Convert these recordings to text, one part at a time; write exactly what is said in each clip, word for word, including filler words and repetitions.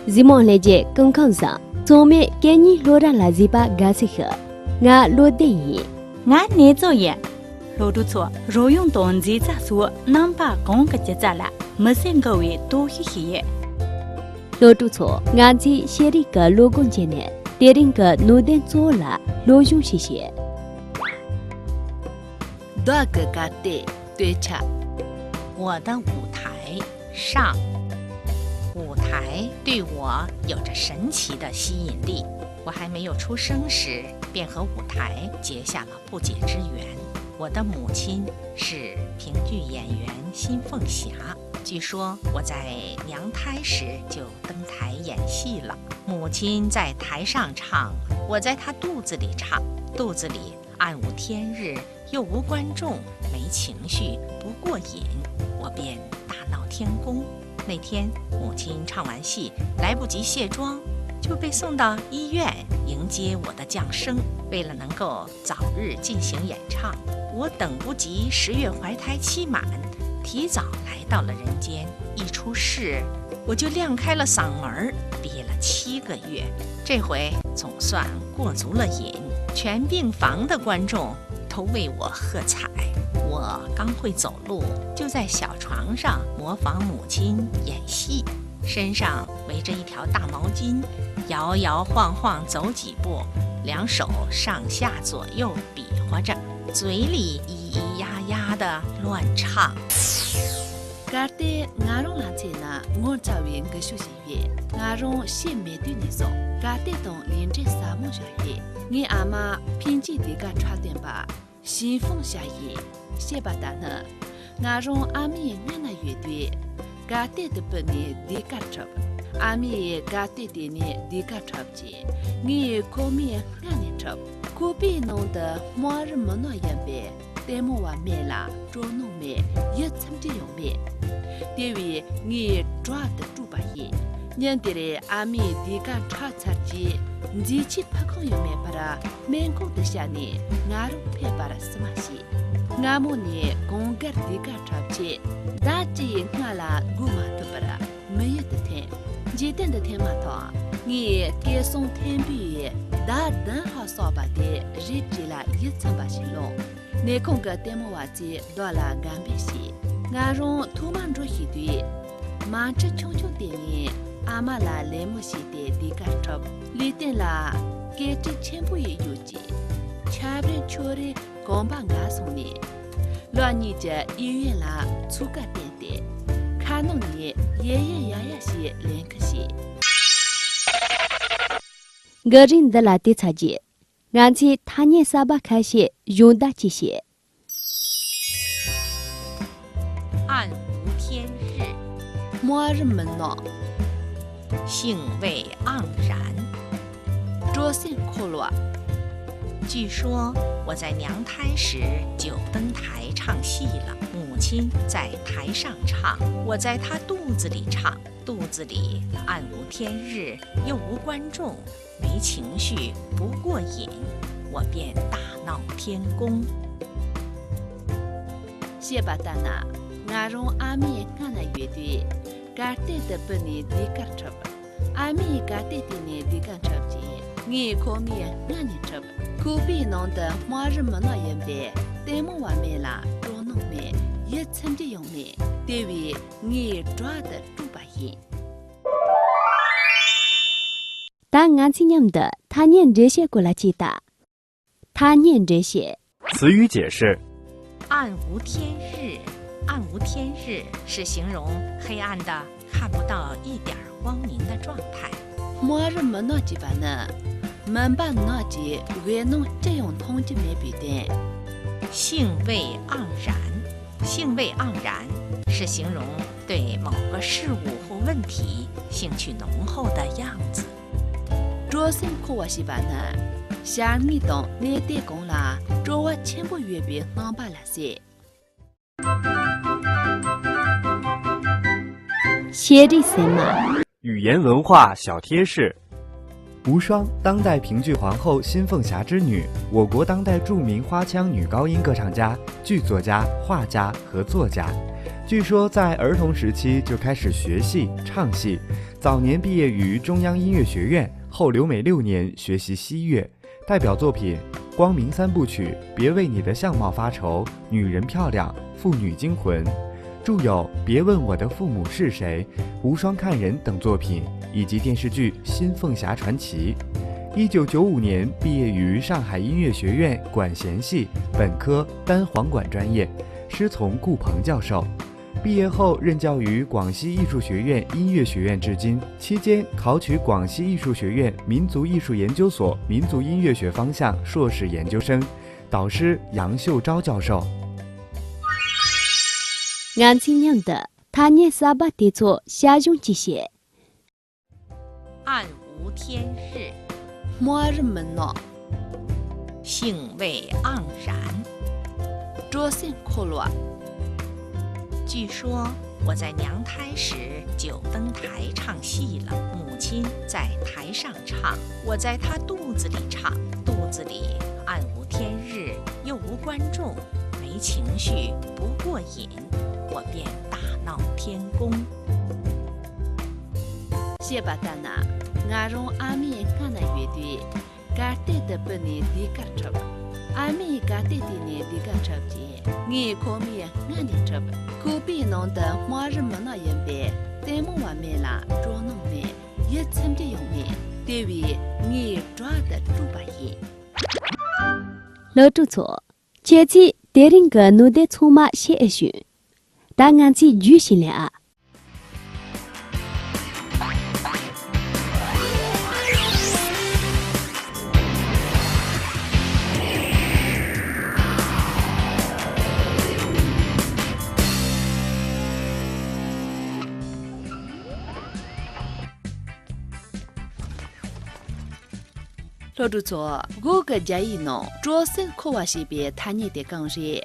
གཟིགས་མོ་ལྷན་རྒྱས་སྐུ་ཁམས་བཟང་། ཚང་མས་སྐད་གཉིས་སློབ་གྲྭ་ལ་གཟིགས་པ་དགའ་བསུ་ཞུ། ང་བློ་བདེ་ཡིན། ང་ནེ་ཙོ་ཡིན། སློབ་ཕྲུག་ཚོ། རོལ་དབྱངས་དང་མཛེས་རྩལ་སོགས་རྣམ་པ་གང་གི་སྒྱུ་རྩལ་ལ་མི་ཟད་མགུ་བའི་དོ་ཤེས་ཤིག་ཡིན། སློབ་ཕྲུག་ཚོ། ང་ཚོས་ཤེས་རིག་གི་བློ་སྒོ་འབྱེད་ནས་དེ་རིང་གི་ནུས་ལྡན་གཙོ་བོ་ལ་སློབ་སྦྱོང་ཞིག་བྱེད། བདག་གི་གར་སྟེགས་སྟོད་ཆ། 我的舞台上。舞台对我有着神奇的吸引力。我还没有出生时，便和舞台结下了不解之缘。我的母亲是评剧演员辛凤霞，据说我在娘胎时就登台演戏了。母亲在台上唱，我在她肚子里唱，肚子里暗无天日，又无观众，没情绪，不过瘾，我便大闹天宫。那天，母亲唱完戏，来不及卸妆，就被送到医院迎接我的降生。为了能够早日进行演唱，我等不及十月怀胎期满，提早来到了人间。一出世，我就亮开了嗓门儿，憋了七个月，这回总算过足了瘾。全病房的观众都为我喝彩。我刚会走路，就在小床上模仿母亲演戏，身上围着一条大毛巾，摇摇晃晃走几步，两手上下左右比划着，嘴里咿咿呀呀的乱唱。 གར་སྟེགས་ང་རང་ལ་མཚོན་ན་ངོ་མཚར་བའི་འགུལ་ཤུགས་ཤིག་ཡོད། ང་རང་ཤི་མེད་དུས་ནས་བཟུང་གར་སྟེགས་དང་ལས་འབྲེལ་ཟབ་མོ་བྱུང་ཡོད། ངའི་ཨ་མ་འཕེན་བྱེད་ཟློས་གར་འཁྲབ་སྟོན་པ་ཞིན་ཧྥང་ཞ་ཡིན། བཤད་པ་ལྟར་ན། ང་རང་ཨ་མའི་མངལ་ན་ཡོད་དུས་གར་སྟེགས་དུ་བུད་ནས་ཟློས་གར་འཁྲབ། ཨ་མས་གར་སྟེགས་དེ་ནས་ཟློས་གར་འཁྲབ་རྗེས་ངས་ཁོག་མའི་མངལ་ནས་འཁྲབ། ཁོག་པའི་ནང་དུ་སྨག་རུམ་མུན་ནག་ཡིན་པས། ལྟད་མོ་བ་མེད་ལ་སྤྲོ་སྣང་མེད། ཡིད་ཚིམ་རྒྱུ་ཡང་མེད། དེ་བས་ངས་དྲག་ཏུ་དཀྲུགས་པ་ཡིན། ཉིན་དེར་ཨ་མས་ཟློས་གར་འཁྲབ་ཚར་རྗེས་མཛེས་ཆས་ཕུད་ཁང་ཡང་མེད་པར་སྨན་ཁང་དུ་བསྐྱལ་ནས་ང་རང་ཕེབས་པར་བསུ་མ་བྱས། སྔ་མོ་ནས་གང་དགར་ཟློས་གར་འཁྲབ་ཆེད་ཟླ་གཅིག་ཡི་སྔ་ལ་སྒུག་མ་ཐུབ་པར་མི་ཡུལ་དུ་འཐེན། འཇིག་རྟེན་དུ་འཐེན་མ་ཐག་ངས་སྐད་གསང་མཐོན་པོས་ཟླ་བདུན་ལྷག་བསགས་པ་དེ་རེབ་གཅིག་ལ་ཡིད་ཚིམ་པ་ཞིག་ལོངས། ནད་ཁང་གི་ལྟད་མོ་བ་ཚོས་རྡོ་ལ་དགའ་འབོད་བྱས། ང་རང་ཐོག་མར་འགྲོ་ཤེས་དུས། མ་འཕྲུལ་ཆུང་ཆུང་སྟེང་ནས་ཨ་མ་ལ་ལད་མོ་བྱས་ཏེ་ཟློས་གར་འཁྲབ། ལས་སྟེང་ལ་སྐད་འཕྲིན་ཆེན་པོ་ཡིས་གཡོལ་རྗེས། ཆབ་རིམ་ཆོས་རིམ་གོམ་པ་འགག་སོང་ནས། ལོ་གཉིས་ཀྱི་གཡས་གཡོན་ལ་ཚུགས་ཀ་བསྟན་ཏེ། ཁ་ནང་ནས་ཡེ་ཡེ་ཡ་ཡ་ཞེས་ལན་ཁ་བྱས། འགུལ་རིས་འདི་ལ་བལྟས་ཚར་རྗེས། ང་ཚོས་ཐ་སྙད་གསར་པ་ཁ་ཤས་སྦྱོང་བརྡར་གྱིས་བཤད། 暗无天日。 སྨག་རུམ་མུན་ནག 兴味盎然。 སྤྲོ་སེམས་འཁོལ་བ། 据说我在娘胎时就登台唱戏了，母亲在台上唱，我在她肚子里唱，肚子里暗无天日，又无观众，没情绪，不过瘾，我便大闹天宫。 བཤད་པ་ལྟར་ན། ང་རང་ཨ་མའི་མངལ་ན་ཡོད་དུས། གར་སྟེགས་དུ་བུད་ནས་ཟློས་གར་འཁྲབ། ཨ་མས་གར་སྟེགས་དེ་ནས་ཟློས་གར་འཁྲབ་རྗེས། ངས་ཁོག་མའི་མངལ་ནས་འཁྲབ། ཁོག་པའི་ནང་དུ་སྨག་རུམ་མུན་ནག་ཡིན་པས། ལྟད་མོ་བ་མེད་ལ་སྤྲོ་སྣང་མེད། ཡིད་ཚིམ་རྒྱུ་ཡང་མེད། དེ་བས་ངས་དྲག་ཏུ་དཀྲུགས་པ་ཡིན། ད་ང་ཚོས་མཉམ་དུ་ཐ་སྙད་འགྲེལ་བཤད་སྐོར་ལ་ཅིག་ལྟ། 他念这些。 词语解释： 暗无天日。 暗无天日是形容黑暗的、看不到一点儿光明的状态。 སྨག་རུམ་མུན་ནག་ཅེས་པ་ནི། མུན་པ་ནག་ཅིང་འོད་སྣང་ཅི་ཡང་མཐོང་རྒྱུ་མེད་པའི་དོན། 兴味盎然。 兴味盎然是形容对某个事物或问题兴趣浓厚的样子。 སྤྲོ་སེམས་འཁོལ་བ་ཞེས་པ་ནི། བྱ་དངོས་དང་གནས་དེ་གང་ལ་སྤྲོ་བ་ཆེན་པོ་ཡོད་པའི་རྣམ་པ་ལ་ཟེར། 写这些嘛。 语言文化小贴士： 无双当代评剧皇后辛凤霞之女，我国当代著名花腔女高音歌唱家、剧作家、画家和作家，据说在儿童时期就开始学戏、唱戏，早年毕业于中央音乐学院，后留美六年学习西乐。代表作品《光明三部曲》《别为你的相貌发愁》《女人漂亮》《父女惊魂》，著有《别问我的父母是谁》《无双看人》等作品，以及电视剧《新凤霞传奇》。一九九五年毕业于上海音乐学院管弦系本科单簧管专业，师从顾鹏教授。毕业后任教于广西艺术学院音乐学院至今，期间考取广西艺术学院民族艺术研究所民族音乐学方向硕士研究生，导师杨秀昭教授。 ང་ཚོའི་མཉམ་དུ་ཐ་སྙད་གསར་པ་དེ་ཚོ་ཞལ་བཞུགས་ཀྱིས་བཤད། 暗无天日。 དམར་རི་མུན་ནག 兴味盎然。 སྤྲོ་སེམས་འཁོལ་བ། 据说我在娘胎时就登台唱戏了。母亲在台上唱，我在她肚子里唱。肚子里暗无天日，又无观众，没情绪，不过瘾，我便大闹天宫。 བཤད་པ་ལྟར་ན། ང་རང་ཨ་མའི་མངལ་ན་ཡོད་དུས། གར་སྟེགས་དུ་བུད་ནས་ཟློས་གར་འཁྲབ། ཨ་མས་གར་སྟེགས་སྟེང་ནས་ཟློས་གར་འཁྲབ་རྗེས། ངས་ཁོ་མོའི་མངལ་ནས་འཁྲབ། ཁོག་པའི་ནང་དུ་དམར་རི་མུན་ནག་ཡིན་པས། ལྟད་མོ་བ་མེད་ལ་སྤྲོ་སྣང་མེད། ཡིད་ཚིམ་རྒྱུ་ཡང་མེད། དེ་བས་ངས་དྲག་ཏུ་དཀྲུགས་པ་ཡིན། སློབ་ཕྲུག་ཚོ། ཁྱེད་ཚོས་དེ་རིང་གི་སྣོད་ལྡན་ཚང་མ་ཤེས་ཨེ་བྱུང་། ད་ང་ཚོས་རྒྱུས་ཤིག་ལེན་ཨ། སློབ་ཕྲུག་ཚོ། འོག་གི་རྒྱ་ཡིག་ནང་སྤྲོ་སེམས་འཁོལ་བ་ཞེས་པའི་ཐ་སྙད་དེ་གང་རེད།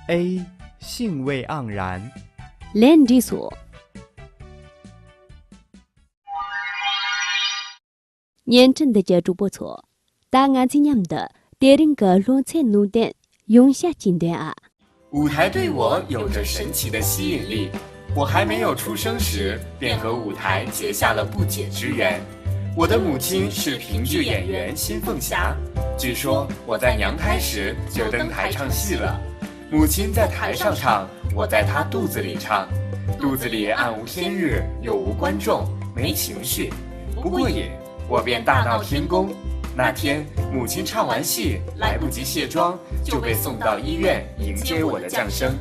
A. 兴味盎然。 ལན་འགྲིག་སོང་། བརྙན་འཕྲིན་འདི་གའི་གྲོགས་པོ་ཚོ། ད་ང་ཚོའི་མཉམ་དུ་དེ་རིང་གི་སློབ་ཚན་ནང་བསྟན་ཡང་བསྐྱར་གཅིག་འདོན་ཨ། 舞台对我有着神奇的吸引力。我还没有出生时，便和舞台结下了不解之缘。我的母亲是评剧演员辛凤霞，据说我在娘胎时就登台唱戏了。母亲在台上唱，我在她肚子里唱，肚子里暗无天日，有无观众，没情绪，不过瘾。 我便大闹天宫。那天，母亲唱完戏，来不及卸妆，就被送到医院迎接我的降生。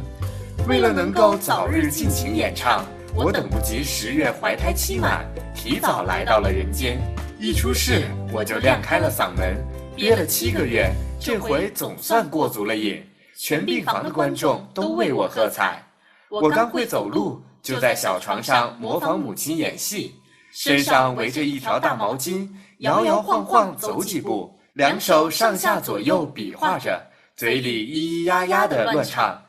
为了能够早日尽情演唱，我等不及十月怀胎期满，提早来到了人间。一出世，我就亮开了嗓门，憋了七个月，这回总算过足了瘾。全病房的观众都为我喝彩。 我刚会走路，就在小床上模仿母亲演戏，身上围着一条大毛巾，摇摇晃晃走几步，两手上下左右比划着，嘴里咿咿呀呀地乱唱。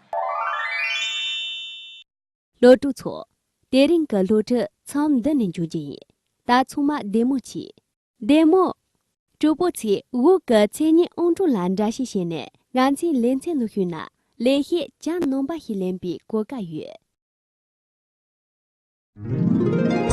སློབ་ཕྲུག་ཚོ། དེ་རིང་གི་སློབ་ཁྲིད་མཚམས་འདི་ནས་འཇོག་རྒྱུ་ཡིན། ད་ཚང་མ་བདེ་མོ་བྱོས། བདེ་མོ། གྲོགས་པོ་ཚོས་འོག་གི་མཚན་ཉིད་ཨང་གྲངས་ལ་འདྲ་བཤུས་བྱས་ནས་ང་ཚོའི་ལེ་ཚན་ལ་ཞུགས་ན་ལེགས་བཤད་ཅང་རྣམ་པ་ཞིག་ལེན་པའི་གོ་སྐབས་ཡོད།